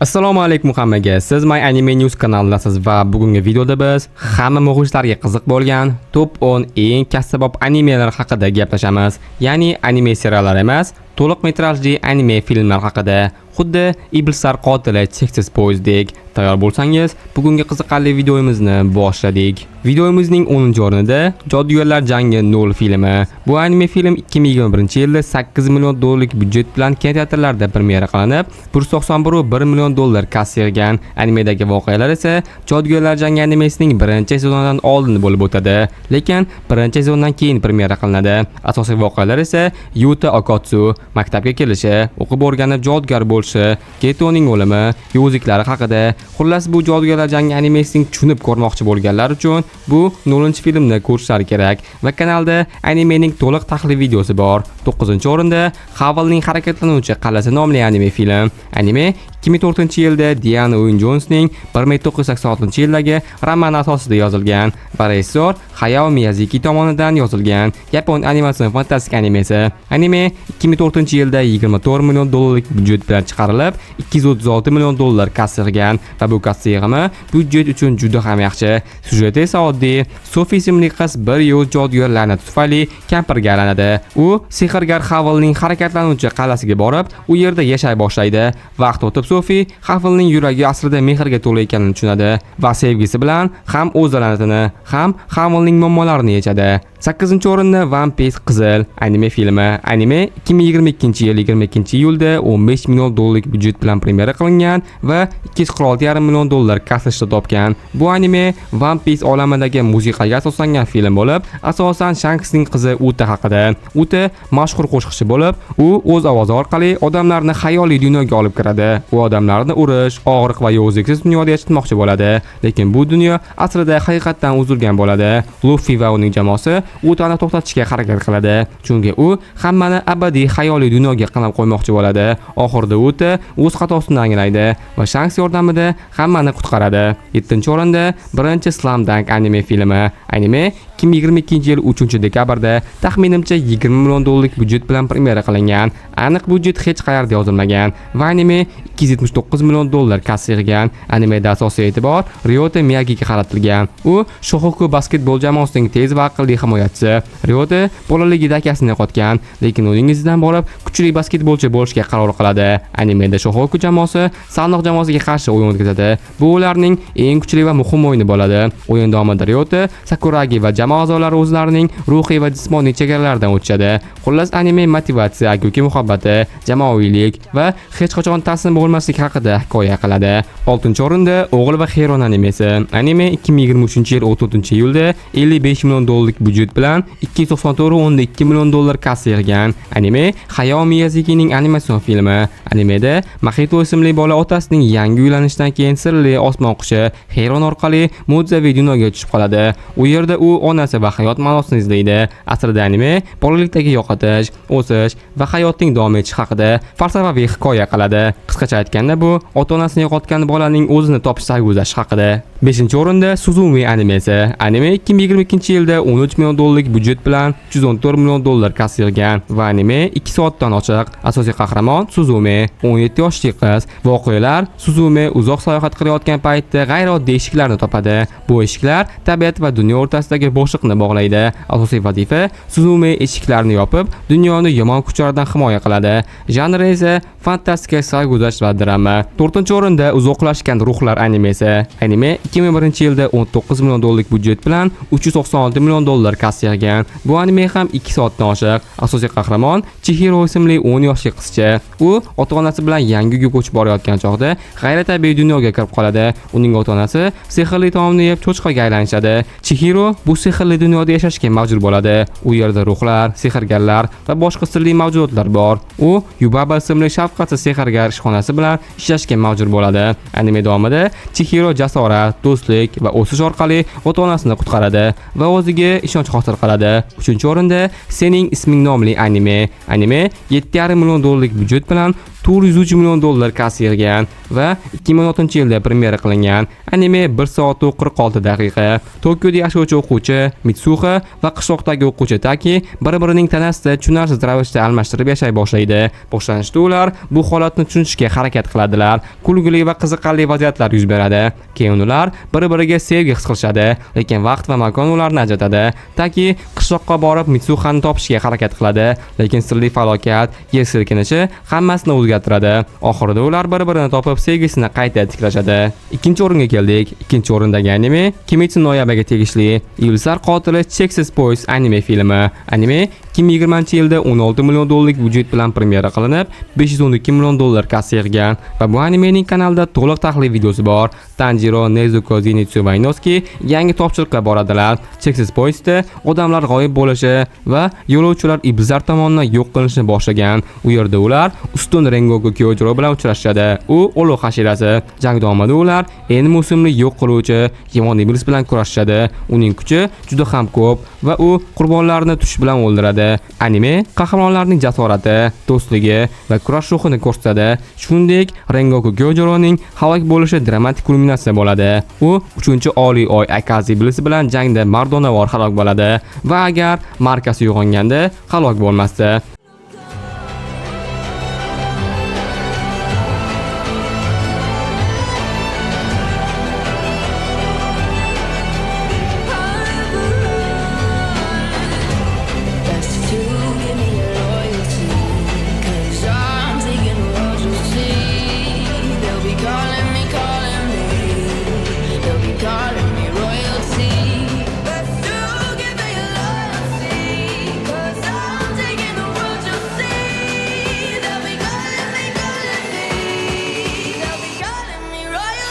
Assalomu alaykum hammaga. Siz My Anime News kanalidasiz va bugungi videoda biz hamma muxlislarga qiziq bo'lgan top 10 eng kassabop animelar haqida gaplashamiz. Ya'ni anime seriallar emas, to'liq metrajli anime filmlar haqida. Xuddi Iblislar qotili cheksiz poyezddek. Tayyor bo'lsangiz, bugungi qiziqarli videomizni boshladik. Videomizning 10-o'rnida Jodugarlar jangi 0 filmi. Bu anime film 2021-yilda 8 million dollarlik byudjet bilan kinoteatrlarda premyera qilinib, 191,1 million dollar kassa yig'gan. Animedagi voqealar esa Jodugarlar jangi animesining birinchi sezonidan oldin bo'lib o'tadi, lekin birinchi sezondan keyin premyera qilinadi. Asosiy voqealar esa Yuta Okotsu maktabga kelishi, o'qib o'rganib jodugar bo'lishi, Getoning o'limi, yozuvliklari haqida. Xullas, bu Jodugarlar jangi animesining tushunib ko'rmoqchi bo'lganlar uchun bu 0-filmni ko'rishlari kerak va kanalda animening to'liq tahlil videosi bor. 9-o'rinda Howlning harakatlanuvchi qal'asi nomli anime film. Anime 2004-yilda Diana Wynne Jonesning 1986-yildagi romani asosida yozilgan va rejissor Hayao Miyazaki tomonidan yozilgan yapon animatsion fantastik animesi. Anime 2004-yilda 24 million dollarlik byudjet bilan chiqarilib, 236 million dollar kassa yig'gan va bu kassa yig'imi byudjet uchun juda ham yaxshi. Syujeti esa oddiy. Sofi ismli qiz bir yovuz jodugar la'nati tufayli kampirga aylanadi. U sehrgar Howlning harakatlanuvchi qal'asiga borib, u yerda yashay boshlaydi. Vaqt o'tib, Sofi Howlning yuragi aslida mehrga to'la ekanini tushunadi va sevgisi bilan ham o'z la'natini, ham Howlning muammolarini yechadi. 8-o'rinda One Piece Qizil anime filmi. Anime 2022-yil 22-iyulda 15 million dollarlik byudjet bilan premyera qilingan va 246,5 million dollar kassa ishlab topgan. Bu anime One Piece olamidagi musiqaga asoslangan film bo'lib, asosan Shanksning qizi Uta haqida. Uta mashhur qo'shiqchi bo'lib, u o'z ovozi orqali odamlarni xayoliy dunyoga olib kiradi. U odamlarni urush, og'riq va yovuzliksiz dunyoda yashatmoqchi bo'ladi. Lekin bu dunyo aslida haqiqatdan uzilgan bo'ladi. Luffy va uning jamoasi Utani to'xtatishga harakat qiladi, chunki u hammani abadiy xayoliy dunyoga qamab qo'ymoqchi bo'ladi. Oxirida Uta o'z xatosini anglaydi va Shanks yordamida hammani qutqaradi. 7-o'rinda birinchi Slam Dunk anime filmi. Anime 2022-yil 3-dekabrda taxminimcha 20 million dollarlik byudjet bilan premyera qilingan. Aniq byudjet hech qayerda yozilmagan va anime 279 million dollar kassa yig'gan. Animeda asosiy e'tibor Ryota Miyagiga qaratilgan. U Shohoku basketbol jamoasining tez va aqlli himoyachisi. Ryota bolaligida akasini yo'qotgan, lekin uning izidan borib kuchli basketbolchi bo'lishga qaror qiladi. Animeda Shohoku jamoasi Sannoh jamoasiga qarshi o'yin o'tkazadi. Bu ularning eng kuchli va muhim o'yini bo'ladi. O'yin davomida Ryota, Sakuragi va jamoa a'zolari o'zlarining ruhiy va jismoniy chegaralaridan o'tishadi. Xullas, anime motivatsiya, aka muhabbati, jamoaviylik va hech qachon taslim bo'lmaslik haqida hikoya qiladi. 6-o'rinda O'g'il va Xeron animesi. Anime 2023-yil 14-iyulda 55 million dollarlik byudjet bilan 294,2 million dollar kassa yig'gan. Anime Hayao Miyazakining animatsion filmi. Animeda Mahito ismli bola otasining yangi uylanishidan keyin sirli osmon qushi Xeron orqali mo'jizaviy dunyoga tushib qoladi. U yerda u onasi va hayot ma'nosini izlaydi. Aslida anime bolalikdagi yo'qotish, o'sish va hayotning davom etishi haqida falsafaviy hikoya qiladi. Qisqacha aytganda, bu ota-onasini yo'qotgan bolaning o'zini topish sarguzashti haqida. 5-o'rinda Suzume animesi. Anime 2022-yilda 13 million dollarlik byudjet bilan 314 million dollar kassa yig'gan va anime 2 soatdan oshiq. Asosiy qahramon Suzume, 17 yoshli qiz. Voqealar Suzume uzoq sayohat qilayotgan paytda g'ayrioddiy eshiklarni topadi. Bu eshiklar tabiat va dunyo o'rtasidagi bo'shliqni bog'laydi. Asosiy vazifa: Suzume eshiklarni yopib, dunyoni yomon kuchlardan himoya qiladi. Janri esa fantastika, sarguzasht va drama. 4-o'rinda Uzoqlashgan ruhlar animesi. Anime 2001-yilda 19 million dollarlik byudjet bilan 396 million dollar kassa yig'gan. Bu anime ham 2 soatdan oshiq. Asosiy qahramon Chihiro ismli 10 yoshli qizcha. U ota-onasi bilan yangi uyga ko'chib borayotgan chog'da g'ayritabiiy dunyoga kirib qoladi. Uning ota-onasi sehrli taomni yeb, cho'chqaga aylanishadi. Chihiro bu sehrli dunyoda yashashga majbur bo'ladi. U yerda ruhlar, sehrgarlar va boshqa sirli mavjudotlar bor. U Yubaba ismli shafqatsiz sehrgar ishxonasi bilan ishlashga majbur bo'ladi. Anime davomida Chihiro jasorat, do'stlik va o'sish orqali ota-onasini qutqaradi va o'ziga ishonch hosil qiladi. 3-o'rinda Sening isming nomli anime. Anime 7,5 million dollarlik byudjet bilan 403 million dollar kassa yig'gan va 2016-yilda premyera qilingan. Anime 1 soat 46 daqiqa. Tokioda yashovchi o'quvchi Mitsuha va qishloqdagi o'quvchi Taki bir-birining tanasida tushunarsiz ravishda almashtirib yashay boshlaydi. Boshlanishda ular bu holatni tushunishga harakat qiladilar. Kulgili va qiziqarli vaziyatlar yuz beradi. Keyin ular bir-biriga sevgi his qilishadi, lekin vaqt va makon ularni ajratadi. Taki qishloqqa borib Mitsuhani topishga harakat qiladi, lekin sirli falokat, yer silkinishi hammasini o'zgartiradi. Oxirida ular bir-birini topib sevgisini qayta tiklashadi. Ikkinchi o'ringa keldik. Ikkinchi o'rindagi anime Kimetsu no Yaibaga tegishli Iblislar qotili cheksiz poyezd anime filmi. Anime 2020-yilda 16 million dollarlik byudjet bilan premyera qilinib, 512 million dollar kassa yig'gan va bu animening kanalda to'liq tahlil videosi bor. Tanjiro, Nezuko, Zenitsu va Inosuke yangi topshiriqqa boradilar. Cheksiz poyezdda odamlar g'oyib bo'lishi va yo'lovchilar iblislar tomonidan yo'q qilinishni boshlagan. U yerda ular ustun Rengoku Kyojuro bilan uchrashadi. U ulug' hashirasi. Jang davomida ular Enmu ismli yo'q qiluvchi yomon iblis bilan kurashishadi. Uning kuchi juda ham ko'p va u qurbonlarini tush bilan o'ldiradi. Anime qahramonlarning jasorati, do'stligi va kurash ruhini ko'rsatadi. Shuningdek, Rengoku Kyojironing halok bo'lishi dramatik kulminatsiya bo'ladi. U 3-oliy oy Akaza iblisi bilan jangda mardonavor halok bo'ladi va agar markasi uyg'onganda halok bo'lmasdi. Best to give me your loyalty, 'cause I'm taking the road you'll see. They'll be calling me, calling me. They'll be calling me royalty. Best to give me your loyalty, 'cause I'm taking the road you'll see. They'll be calling me, calling me. They'll be calling me royalty. They'll be calling me royalty. They'll be calling me royalty.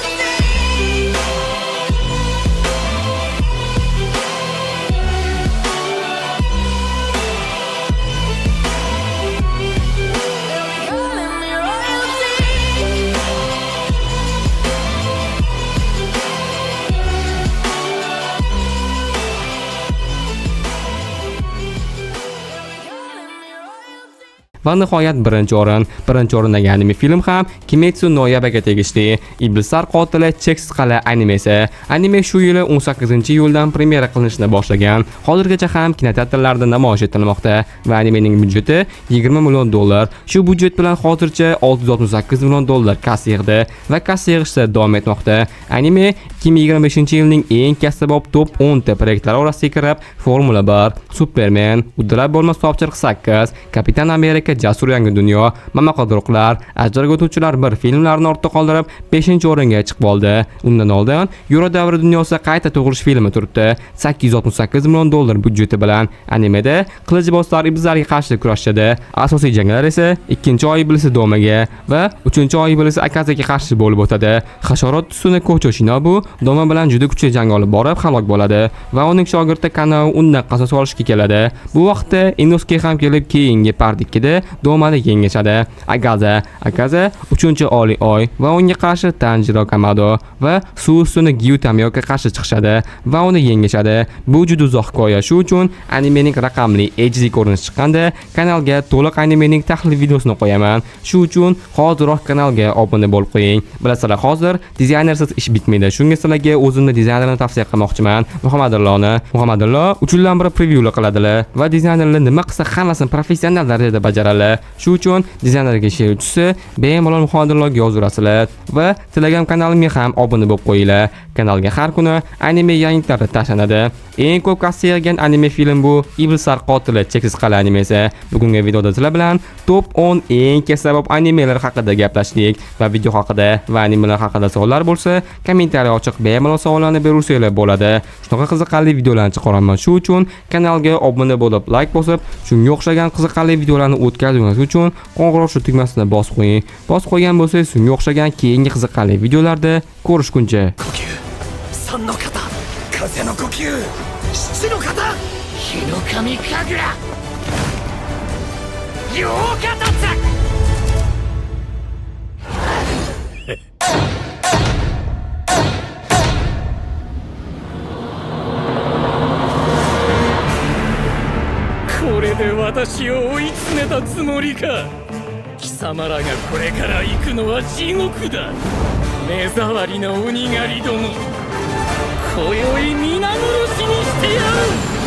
Va nihoyat birinchi o'rin. Birinchi o'rindagi anime film ham Kimetsu no Yaibaga tegishli Iblislar qotili cheksiz qal'a animesi. Anime shu yili 18-iyuldan premyera qilinishni boshlagan. Hozirgacha ham kinoteatrlarda namoyish etilmoqda va animening byudjeti 20 million dollar. Shu byudjet bilan hozircha 668 million dollar kassa yig'di va kassa yig'ishda davom etmoqda. Anime 2025-yilning eng kassabop top 10 ta proyektlari orasiga kirib, Formula 1, Superman, Uddalab bo'lmas topshiriq 8, Kapitan Amerika Jasur yangi dunyo, Momaqaldiroqlar, Ajdarga o'tuvchilar 1 filmlarini ortda qoldirib, 5-o'ringa chiqib oldi. Undan oldin Yura davri dunyosi qayta tug'ilish filmi turibdi. 868 million dollar byudjeti bilan animeda qilichbozlar iblislarga qarshi kurashadi. Asosiy janglar esa 2-oy iblisi Domaga va 3-oy iblisi Akazaga qarshi bo'lib o'tadi. Hasharot ustuni Kocho Shinobu Doma bilan juda kuchli jang olib borib halok bo'ladi va uning shogirdi Kanao undan qasos olishga keladi. Bu vaqtda Inosuke ham kelib keyingi part 2da Domani yengishadi. Akaza 3-oliy oy va unga qarshi Tanjiro Kamado va suv ustuni Gyu Tomioka qarshi chiqishadi va uni yengishadi. Bu juda uzoq hikoya. Shu uchun animening raqamli HD ko'rinishi chiqqanda kanalga to'liq animening tahlil videosini qo'yaman. Shu uchun hoziroq kanalga obuna bo'lib qo'ying. Bilasizlar, hozir dizaynersiz ish bitmaydi. Shunga sizlarga o'zimni dizaynerini tavsiya qilmoqchiman. Muhammadullohni. Muhammadullo 3 yildan beri previewlar qiladilar va dizaynerlar nima qilsa hammasini professional darajada bajaradi. Shu uchun dizaynerga ishi tushsa, bemalol Muhammadullohga yozurasizlar va Telegram kanalimga ham obuna bo'lib qo'yinglar. Kanalga har kuni anime yangiliklari tashlanadi. Eng ko'p kassa yig'gan anime film bu Iblislar qotili cheksiz qal'a animesi. Bugungi videoda sizlar bilan top 10 eng kassabop animelar haqida gaplashdik va video haqida va animelar haqida savollar bo'lsa, kommentariy ochiq, bemalol savollarni bersanglar bo'ladi. Shunaqa qiziqarli videolarni chiqaraman. Shu uchun kanalga obuna bo'lib, like bosib, shunga o'xshagan qiziqarli videolarni o'tkazmaslik uchun qo'ng'iroq tugmasini bosib qo'ying. Bosib qo'ygan bo'lsangiz, shunga o'xshagan keyingi qiziqarli videolarda ko'rishguncha. 呼吸三の型風の呼吸七の型火の神神楽八方ザ。これで私を追い詰めたつもりか。貴様らがこれから行くのは地獄だ。目障りな鬼狩りども、今宵皆殺しにしてやる。